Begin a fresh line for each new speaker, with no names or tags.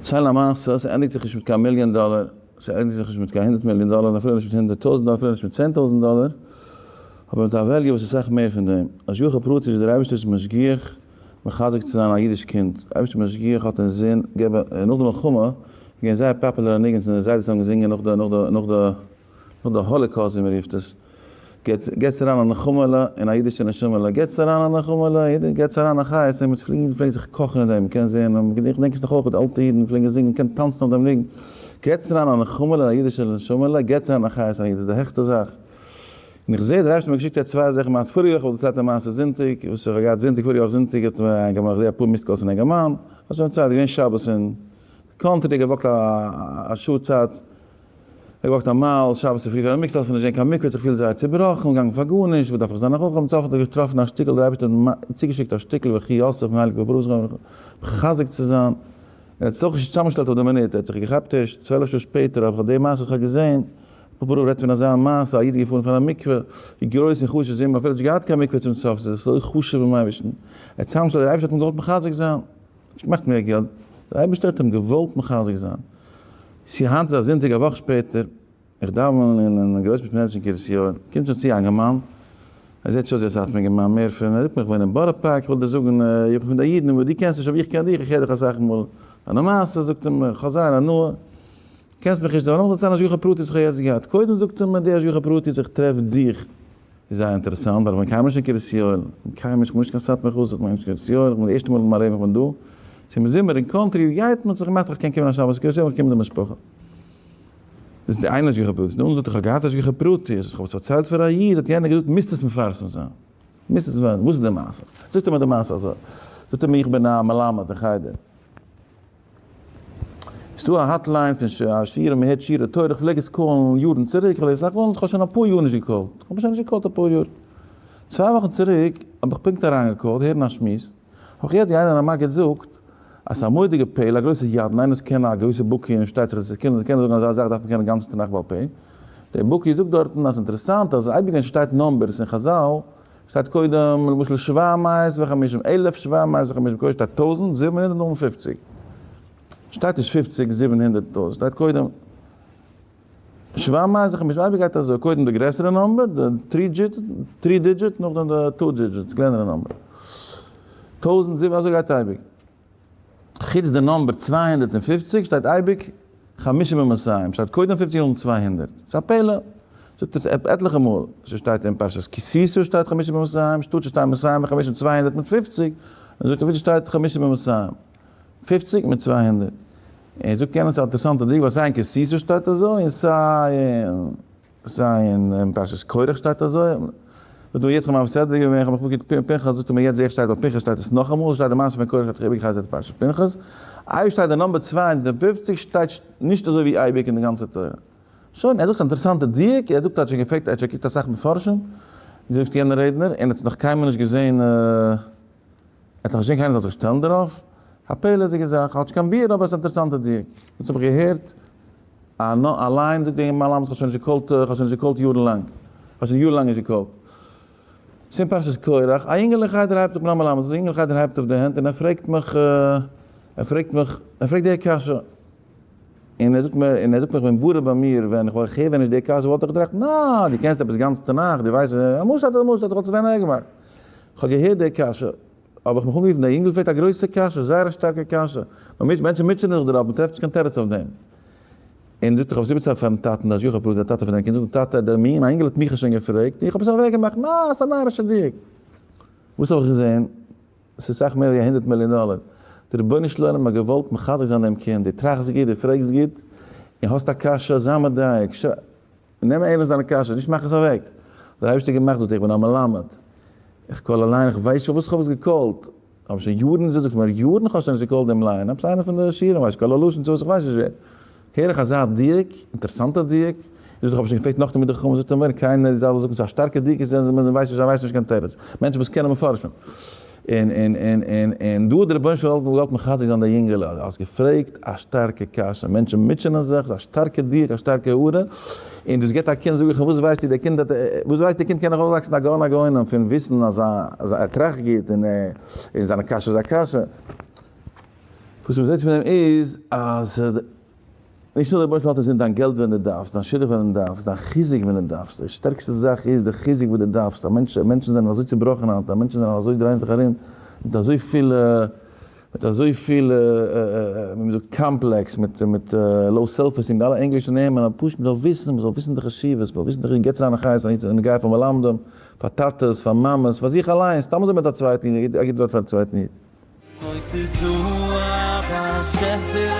ציילן א מעשה, ס'ענדיגט זיך נישט מיט קיין מיליאן דאלער, ס'ענדיגט זיך נישט מיט קיין 100 מיליאן דאלער, אפילו נישט מיט 100,000 דאלער, אפילו נישט מיט 10,000 דאלער, אבער מיט א value וואס איז סאך מער פון דעם. השגחה פרטית איז דער אייבערשטער'ס משגיח מחזק צו זיין א אידיש קינד. דער אייבערשטער משגיח האט אינזין, געבן, נאך די מלחמה איז געווען זייער פאפולער א ניגון, די זיידעס האבן געזינגען נאך די, נאך די, נאך די, נאך די Holocaust ווי מ'רופט עס. געטס אריין א נחמה'לע אין א אידישע נשמה'לע, געטס אריין א נחמה'לע, געטס אריין א חיות, און מ'פלעגט פלעגט זיך קאכן אין דעם, מ'קען זען, איך דענק עס נאך אויך, די אלטע אידן פלעגן זינגען, מ'קען טאנצן אויף דעם ניגון, געטס אריין א נחמה'לע אין א אידישע נשמה'לע, געטס אריין א חיות אין א איד, דאס איז די העכסטע זאך. און איך זע, דער אייבערשטער האט מיר געשיקט יעצט צוויי זאכן, מיינס פאריגע וואך האב איך דערציילט א מעשה זונטאג, וואס איך האב געהאט זונטאג, פאריגע וואך זונטאג האט מיר א אינגערמאן, איך זע אפאר missed calls פון א אינגערמאן, האט שוין צייט, געווען שבת אין country, גע walk ט א שעה צייט, ער גע walk ט א מייל, שבת צופרי פאר א מקווה, האט נישט געזען קיין מקווה, האט זיך געפילט זייער צובראכן, געגאנגען פאר גארנישט, וואס דארף איך זיין א חכם, צום סוף האט ער געטראפן א שטיקל, דער אייבערשטער האט צוגעשיקט א שטיקל ויחי יוסף פון הייליגן פאפא רב זכרונו מחזק צו זיין, ער האט עס אויך נישט צוזאמגעשטעלט אויף די מינוט, ער האט זיך געכאפט ערשט 12 שעה שפעטער, אבער די מעשה וואס איך האב געזען, פאפא רב רעדט פון אזא מעשה, א איד איז געפארן פאר א מקווה, ווי גרויס און חשוב ס'איז אים, אפילו האט נישט געהאט קיין מקווה צום סוף, ס'איז אזוי חשוב ביים אייבערשטן, ער האט צוזאמגעשטעלט, דער אייבערשטער האט אים געוואלט מחזק זיין. נישט געמאכט מער געלט, דער אייבערשטער האט אים געוואלט מחזק זיין. ס'איז היינט איז א זונטאג א וואך שפעטער, איך דאווען אין גרויס בית מדרש אין קרית יואל, קומט שוין צו א אינגערמאן, ער זעט שוין אויס ווי א סאטמאר אינגערמאן, מער פון, ער זאגט מיר איך וואוין אין בארא פארק, איך וויל דיר זאגן, איך בין פון די אידן וואס דו קענסט נישט אבער איך קען דיך, איך הער דיך אסאך מאל דיינע מעשות, זאגט ער מיר, איך האב זייער הנאה, קענסט מיך נישט, דערנאך זאגט ער השגחה פרטית איך האב יעצט געהאט, קודם זאגט ער מיר די השגחה פרטית איך טרעף דיך, איז זייער אינטערעסאנט ווייל איך בין קיינמאל נישט אין קרית יואל, איך בין קיינמאל נישט, איך בין נישט קיין סאטמאר חסיד, איך בין נישט אין קרית יואל, איך בין די ערשטע מאל אין מיין לעבן איך בין דא, ס'איז זומער אין country גייט מען, האט זיך געמאכט איך קען קומען א שבת אין קרית יואל, איך קום מיט די משפחה. דאס איז די איינע השגחה פרטית, נאכדעם זאגט ער איך האב געהאט השגחה פרטית, איך האב עס פארציילט פאר א איד, האט יענער געזאגט מוזט עס מפרסם זיין, מוזט עס מפרסם, וואס איז די מעשה? זאגט ער מיר די מעשה אזוי, זאגט ער מיר איך בין א מלמד אין חדר, ס'דא א hotline פון שיעורים, מ'הערט שיעורי תורה, איך פלעג עס call ן יארן צוריק, איך פלעג אסאך call ן, איך האב שוין אפאר יאר נישט גע call ט, איך האב שוין נישט גע call ט אפאר יאר. צוויי וואכן צוריק האב איך פונקט אריינגע call ט הערן א שמועס, האב איך געהערט ווי איינער א מגיד זאגט אז ס'איז א מורא'דיגע פלא, א גרויסע ידען, איינער וואס קען א גרויסע בקי און שטייט זיך צו קענען זאגן אזא זאך דארף מען קענען גאנץ תנך בעל פה, דער בקי זאגט דארטן אז אינטערעסאנט אז אייביג ווען ס'שטייט numbers אין חזל שטייט קודם למשל שבע מאות וחמישים, אלף שבע מאות וחמישים, קודם שטייט 1750, שטייט נישט פופציג 700 טויזנט, שטייט קודם שבע מאות וחמישים, אייביג גייט אזוי, קודם די גרעסערע number, די three digit, נאכדעם די two digit, קלענערע number. טויזנט זיבן, אזוי גייט אייביג. חוץ די number 250 שטייט אייביג חמישים ומאתים, שטייט קודם פופציג נאכדעם 200. ס'איז א פלא. זאגט ער עס עטליכע מאל. ס'שטייט אין פרשת כי תשא שטייט חמישים ומאתים, שטאט שטייט מאתים וחמישים 250, און זאגט ער ווידער שטייט חמישים ומאתים. פופציג מיט 200. און זאגט יענער ס'איז א אינטערעסאנטע דיוק ווייל סיי אין כי תשא שטייט אזוי און סיי אין סיי אין פרשת קרח שטייט אזוי. זאגט ער יעצט כ'האב מעביר סדרה געווען, כ'האב מיך פארגעקוקט פנחס, זאגט ער מיר יעצט זעה איך שטייט ביי פנחס שטייט עס נאכאמאל, שטייט די מעשה פון קרח האט זיך איבערגעחזרט פרשת פנחס, אייביג שטייט די number 250 שטייט נישט אזוי ווי אייביג אין די גאנצע תורה. שוין, ער זאגט ס'איז א אינטערעסאנטע דיוק, ער זאגט ער האט שוין געפרעגט, ער האט שוין געקוקט אסאך מפרשים, זאגט יענער רעדנער, און ער האט נאך קיינמאל נישט געזען, ער האט נאך נישט געזען קיינער זאל זיך שטעלן דערויף, א פלא'דיגע זאך, האט נישט קיין ביאור אבער עס איז א אינטערעסאנטע דיוק. דאס האב איך געהערט אליין, זאגט דער מלמד, איך האב שוין נישט גע call ט, איך האב שוין נישט גע call ט יארן לאנג, איך האב שוין יארן לאנג נישט גע call ט. ס'אין פרשת קרח, א יונגעלע אין חדר הייבט אויף, א מלמד, א יונגעלע אין חדר הייבט אויף די הענט און ער פרעגט מיך, ער פרעגט מיך, ער פרעגט די קשיא, און ער זאגט מיר, און ער זאגט מיך ווען ברור ביי מיר, ווען איך וואלט הער ווען נישט די קשיא וואלט איך געטראכט, נא, דו קענסט עפעס גאנץ תנך, דו ווייסט, אמאל שטייט אמאל שטייט, איך וואלט עס ווען אהער געמאכט. איך האב געהערט די קשיא, האב איך מיך אנגערופן, דער יונגל פרעגט א גרויסע קשיא, זייער א שטארקע קשיא, מענטשן מוטשענען זיך דערויף, מען טרעפט נישט קיין תירוץ אויף דעם. און זאגט איך האב עס איבערצייגט פארן טאטן, די השגחה פרטית, דער טאטע פון דעם קינד, זאגט דער טאטע, דער מין, א יונגל האט מיך שוין געפרעגט, און איך האב עס אוועק געמאכט, נא, עס איז א נארישע דיוק. וואס האב איך געזען? עס איז סאך מער ווי א הונדערט מיליאן דאלער. דער רבונו של עולם האט געוואלט מחזק זיין דעם קינד, דו טראכסט גוט, דו פרעגסט גוט, און האסט א קשיא, זיי מדייק, נעם ערנסט דיינע קשיות, נישט מאך עס אוועק. דער אייבערשטער האט געמאכט, זאגט ער, איך בין א מלמד, איך call אליין, איך ווייס שוין וואס איך האב עס גע call ט, האב שוין יארן, זאגט מיר, יארן איך האב שוין נישט גע call ט דעם line, עפעס איינער פון די שיעורים, ווייס קול הלשון צו וואס, איך ווייס נישט ווער. הער איך אזא דיוק, אינטערעסאנטע דיוק, זאגט איך האב שוין געפרעגט נאך תלמידי חכמים, זאגט ער מיר, קיינער זאל זאגן ס'איז א שטארקע דיוק, זיי ווייסן נישט, זיי ווייסן נישט קיין תירוץ, מענטשן וואס קענען מפרשים. און און און און און דא האט דער רבונו של עולם געוואלט מחזק זיין די יונגעלע, האסט געפרעגט א שטארקע קשיא, מענטשן מוטשענען זיך, ס'איז א שטארקע דיוק, א שטארקע הערה, און דאס גיבט א קינד, זאג איך אים, וואס ווייסטו, דער קינד האט, וואס ווייסט דער קינד קען נאך אויפוואקסן א גאון הגאונים פון וויסן אז אז ער טראכט גוט און און זיינע קשיא איז א קשיא. וואס מ'זעט פון דעם איז אז נישט נאר דער רבונו של עולם האט אינזין דיין געלט ווען דו דארפסט, דיין שידוך ווען דו דארפסט, דיין חיזוק ווען דו דארפסט, די שטערקסטע זאך איז די חיזוק וואס דו דארפסט, א מענטש, מענטשן זענען אזוי צובראכן היינט, א מענטשן זענען אזוי דרייען זיך ארום מיט אזויפיל מיט אזויפיל ווי מ'זאגט complex, מיט מיט low self esteem, די אלע ענגלישע נעמען, אבער פשוט מ'זאל וויסן, מ'זאל וויסן די חשיבות, מ'זאל וויסן די חשיבות, געבטס אריין א חיות אין גיי פאר מלמדים, פאר טאטעס, פאר מאמעס, פאר זיך אליין, סתם אזוי מיט א צווייטן איד, א גוט ווארט פאר א צווייטן איד.
אוי ס'איז דא א באשעפער.